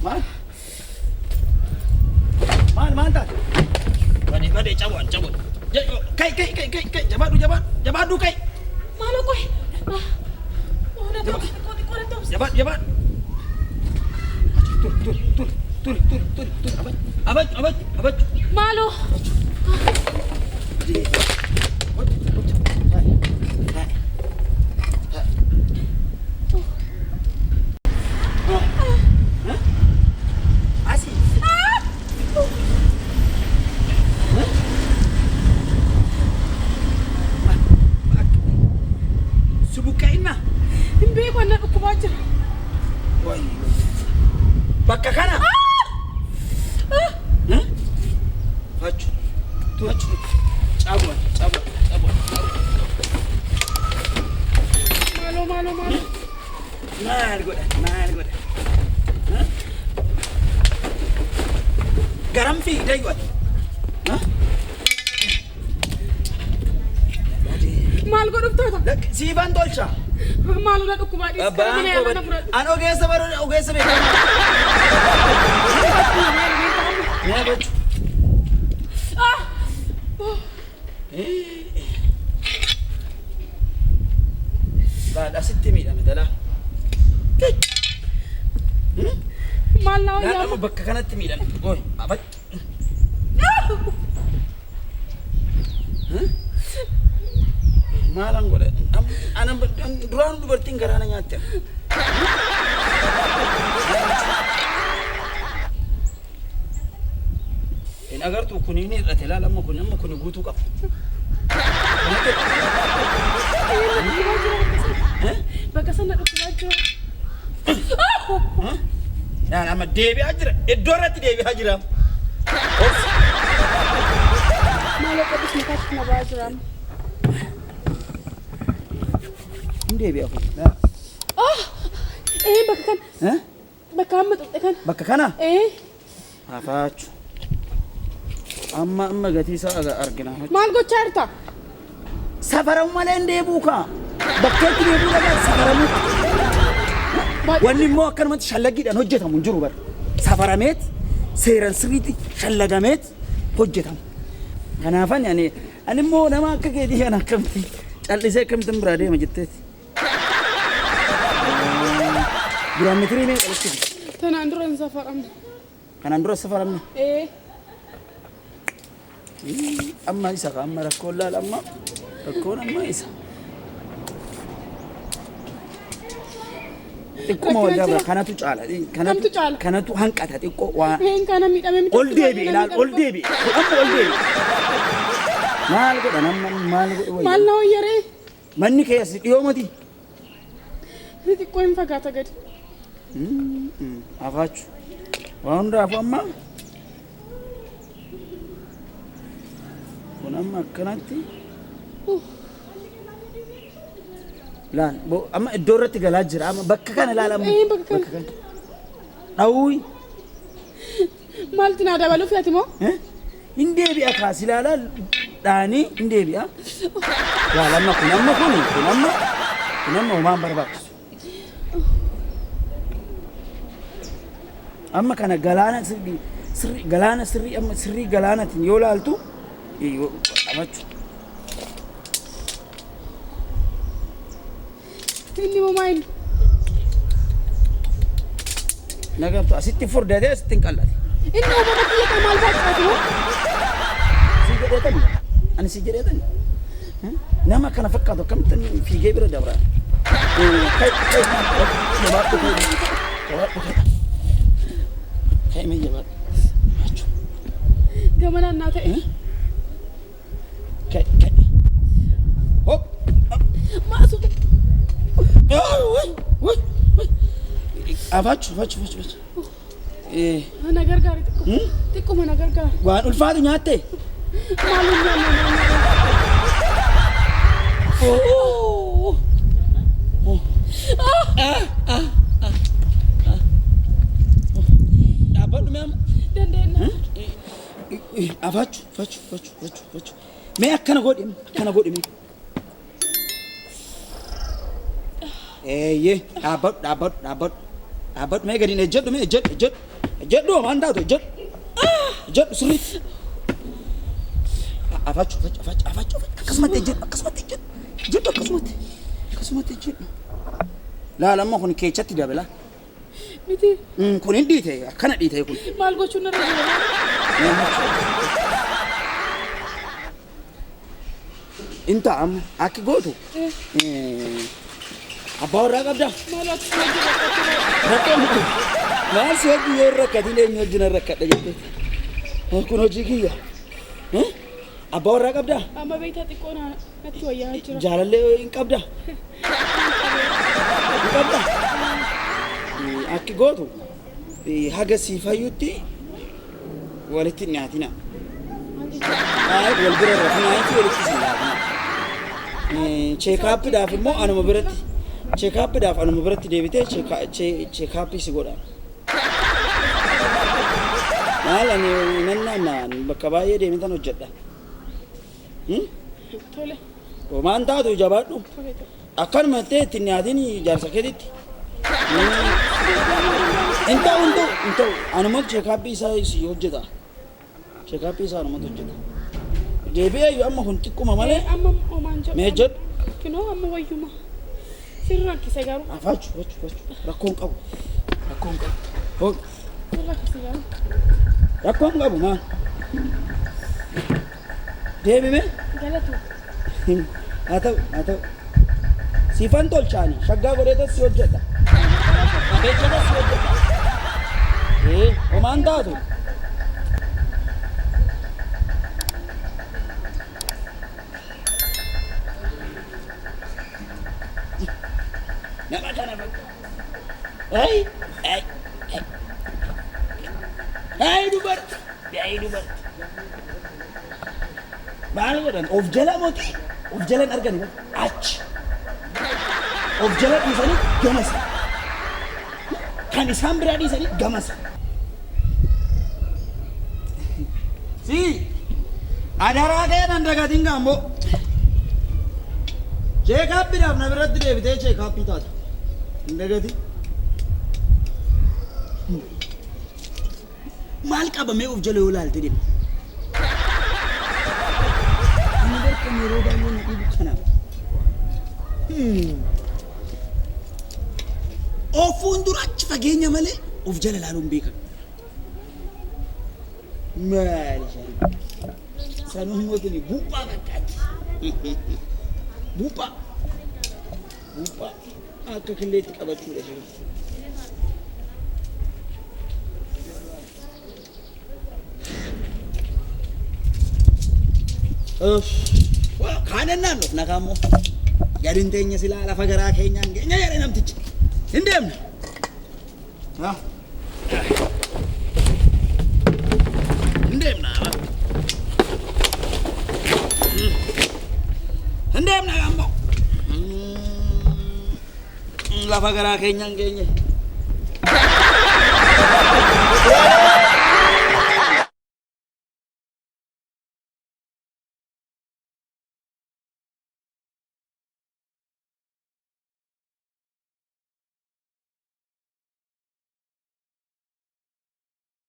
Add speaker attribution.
Speaker 1: Maal? Maal maal taate? Bade bade cabu'an cabu'an. Kai kai kai kai kai jabaadhu jabaadhu jabaadhu kai.
Speaker 2: Maaloo qoy. Xiqqoo xiqqoo natti obsi.
Speaker 1: Jabaadhu jabaadhu. Turi turi turi turi turi turi turi abach abach abach.
Speaker 2: Maaloo.
Speaker 1: Asii. Si buqqa'inna.
Speaker 2: Hin beeku anna dhukkubaa jira.
Speaker 1: Bakka kana. Fachu. Fachu. Cabu'an cabu'an cabu'an.
Speaker 2: Maaloo maaloo maaloo.
Speaker 1: Maal godhan maal godhan. Garam fiigda iyyuu ati.
Speaker 2: Maal godhuuf taata?
Speaker 1: Siifan tolcha.
Speaker 2: Maaloo na dhukkubaa dhiisi. Kana mana yaalaa na fudhadhu.
Speaker 1: An ogeessa baruu ogeessa beekamaa. Mee gochu. Laal asitti miidhame talaa.
Speaker 2: Maal na
Speaker 1: Laal
Speaker 2: wayyaa?
Speaker 1: amma bakka kanatti miidhame. Goy abach. Maalan godhe? Ana duraan dubartiin garaa na nyaatte. Hin agartuu kun hin hir'ate laal amma kun amma kun guutuu qaba.
Speaker 2: Bakka sana dhukkubaa jira.
Speaker 1: Laal amma deebi'aa jira. Iddoo irratti deebi'aa jira.
Speaker 2: Maaloo qophis mataatti na ba'aa jira.
Speaker 1: Hin deebi'a kun. Laal.
Speaker 2: Ee bakka kana. Bakka amma tuqxe kana.
Speaker 1: Bakka kana?
Speaker 2: Ee.
Speaker 1: Hafaachu. Amma amma gatii isaa argina.
Speaker 2: Maal gochaa jirta?
Speaker 1: Safaramu malee hin deebi'u kaa. Bakkeetti deebi'uu dhagaa safaramuu. Wanni immoo akkanumatti shallaggiidhaan hojjetamu hin jiru bara. Safarameet seeran sirriitti shallagameet hojjetama. Kanaafan ani ani immoo nama akka keetii kana akkamitti callisee akkamittin biraa deema jetteeti. Duraan mitirii meeqa walitti fide?
Speaker 2: Tanaan dura hin safaramne.
Speaker 1: Kanaan dura safaramne.
Speaker 2: Ee.
Speaker 1: Amma isa ka amma rakkoon laal amma rakkoon amma isa. Xiqquma wal dabra kanatu caala.
Speaker 2: Kamtu caala?
Speaker 1: Kanatu hanqata xiqqoo waa.
Speaker 2: Een kana miidhame miti.
Speaker 1: Ol deebi'e ilaal ol deebi'e. Amma ol deebi'e. Maal godhan amma maal godhu wayya?
Speaker 2: Maal na wayyaree?
Speaker 1: Manni kee as dhiyoo miti.
Speaker 2: Xiqqoo hin fagaata gadi.
Speaker 1: Afaachu. Waa hundaafuu amma kun amma akkanatti laal amma iddoo irratti galaa jira amma bakka kana laal amma
Speaker 2: Ee, bakka kana.
Speaker 1: Dhawuuyi.
Speaker 2: Maaltu naa dabaluuf ati moo?
Speaker 1: Hin deebi'a kaa silaa laal dhaanii hin deebi'a. Laal amma kun amma kun kun amma kun amma homaa hin barbaachisu. Amma kana galaana sirrii sirrii galaana sirrii amma sirrii galaanatiin yoo laaltu yoo qabachuu.
Speaker 2: Inni moo maal?
Speaker 1: Nagartu asitti furdatee asitti hin qal'ate.
Speaker 2: Inni uumama kiyya kan maal fakkaatu moo?
Speaker 1: Si jedheetani. Ani si jedheetani. Nama kana fakkaatu akkamittan fiigee bira dabra. Kai kai jabaadhu kai jabaadhu kai. Kai mee jabaadhu.
Speaker 2: Gamanaan naa ta'e.
Speaker 1: Kai kai. Hop.
Speaker 2: Maasu.
Speaker 1: Afachu afachu afachu afachu.
Speaker 2: Na gargaari xiqquma. Xiqquma na gargaari.
Speaker 1: Waan ulfaatu nyaatte.
Speaker 2: Maalin nyaanna nyaanna.
Speaker 1: Dhaabbadhu mee amma.
Speaker 2: Dandeenya.
Speaker 1: Afachu afachu afachu afachu afachu. Mee akkana godhi akkana godhi mee. Eeyyee dhaabbadhu dhaabbadhu dhaabbadhu. Dhaabbadhu mee gadi ejjedhu mee ejjedhu ejjedhu. Ejjedhu homaan taatu ejjedhu. Ejjedhu sirriitti. Afachu afachu afachu afachu akkasumatti ejjedhu akkasumatti ejjedhu. Ejjedhu akkasumatti. Akkasumatti ejjedhu. Laala amma kun keechatti dabala.
Speaker 2: Miti.
Speaker 1: Kun hin dhiite akkana dhiite kun.
Speaker 2: Maal gochuun narra jira?
Speaker 1: Inta amma akki gootu. Abbaa warraa qabdaa?
Speaker 2: Maaloo ati si wajjin rakkachuu baay'ee.
Speaker 1: Rakkoo miti. Maal si wajjin yoo hin rakkatin eenyu wajjin hin rakkadha jettee. Kun hojii kiyya. Abbaa warraa qabdaa?
Speaker 2: Amma beektaa xiqqoo natti wayyaa jira.
Speaker 1: Jaalallee hin qabdaa? Hin qabdaa? Akki gootu haga sii fayyutti walitti hin dhiyaatina. Maal wal bira rafinaa walitti hin dhiyaatina. Cheekaappiidhaaf immoo anuma biratti cheekaappiidhaaf anuma biratti deebitee cheekaappii si godha. Maal ani nan naanna'an bakka baay'ee deemee tan hojjedha.
Speaker 2: Tole.
Speaker 1: Homaan taatu jabaadhu.
Speaker 2: Tole tole.
Speaker 1: Akkanuma jettee ittiin dhiyaatin jaarsa keetitti. Hin ta'u hin ta'u hin ta'u anumatu cheekaappii isaa si hojjeta. Cheekaappii isaa anumatu hojjeta. Deebi'ee iyyuu amma kun xiqquma malee.
Speaker 2: Amma homaan jedhu.
Speaker 1: Mee jedhu.
Speaker 2: Kinoo amma wayyuma. Sirra rakkise garuu.
Speaker 1: Afachu afachu afachu rakkoon qabu rakkoon qabu. Hoo
Speaker 2: Sirra rakkise garuu.
Speaker 1: Rakkoon qabu maal? Deebime.
Speaker 2: Galatu.
Speaker 1: Haa ta'u haa ta'u. Siifan tolchaani shaggaa godheetas si hojjedha. Abeechatas si hojjedha. Ee homaan taatu. Nama kana bakka. Ay ay ay. Ay dubarti. Ay dubarti. Maal godhan of jala moti of jalan argani achi. Of jala dhiisanii gamasa. Kan isaan biraa dhiisanii gamasa. Si adaraa kee nan dagatin gaambo. Cheekaappiidhaaf na biratti deebitee cheekaappii taata. Hin dagatin. Maal qabamee of jala yoo ilaalte deema. Ani barkan yeroo baay'ee na dhibu kanaaf. Of fuuldura achi fageenya malee of jala ilaaluun beekan. Maal isheen? Sanuu immoo tuni buuphaa fakkaatti. Buuphaa. Buuphaa. Akka killeetti qabachuudha isheen. Kaan ennaan dhufna kaammoo. Gadi hin teenye silaa lafa garaa keenyaan geenya jedhe namtichi. Hin deemna. Hin deemna. Hin deemna kaammoo. Lafa garaa keenyaan geenye.